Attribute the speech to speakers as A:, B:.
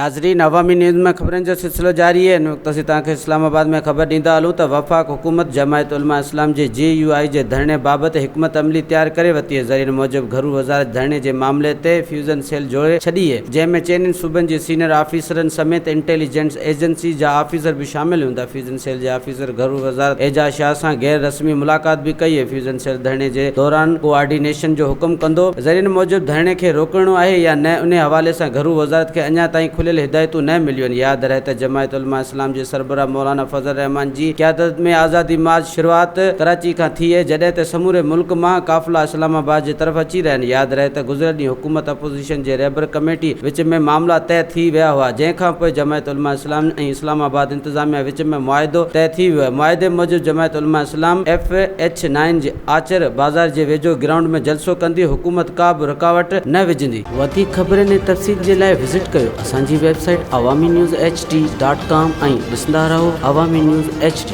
A: ناظرين عوامي نيوز ۾ خبرن جو سلسلو جاري آهي ان وقت اسين توهان کي اسلام آباد ۾ خبر ڏيندا هلون ته وفاق حڪومت جماعت علماء اسلام جي جي يو آء جي ڌرڻي بابت حڪمت عملي تيار ڪري ورتي آهي ذريعن موجب گهرو وزارت ڌرڻي جي معاملي تي فيوزن سيل جوڙي ڇڏي آهي جنهن ۾ چئني صوبن جي سينيئر آفيسرن سميت انٽيليجنس ايجنسي جا آفيسر به شامل هوندا فيوزن سيل جي آفيسر گهرو وزارت اعجاز شاهه سان غير رسمي ملاقات به ڪئي آهي فيوزن سيل ڌرڻي جي دوران ڪوآرڊينيشن جو حڪم ڪندو. ذريعن موجب ڌرڻي کي روڪڻو آهي يا نه انهي حوالي سان گهرو وزارت کي اڃا تائين کليل هدايتون نه مليون آهن. ياد رهي ته جماعت علماء اسلام جي سربراهه مولانا فضل الرحمان جي قيادت ۾ آزادي مارچ شروعات ڪراچي کان ٿي اهي جڏهن ته سموري ملڪ مان قافلا اسلام آباد جي طرف اچي رهيا آهن. ياد رهي ته گذريل ڏينهن حڪومت اپوزيشن جي رهبر ڪميٽي وچ ۾ معاملا طئي ٿي ويا هئا جنهن کانپوء جماعت علماء اسلام ۽ اسلام آباد انتظاميا وچ ۾ معاهدو طئي ٿي ويو آهي. معاهدي موجب جماعت Ulema Islam F H nine جي آچر بازار جي ويجهو گرائونڊ ۾ جلسو ڪندي، حڪومت ڪا به رڪاوٽ نه وجهندي. وڌيڪ خبرن ۽ تفصيل جي لاء وزٽ ڪيو اسان جي website Awami news H D dot com ۽ ڏسندا رهو عوامي نيوز ايڇ ڊي.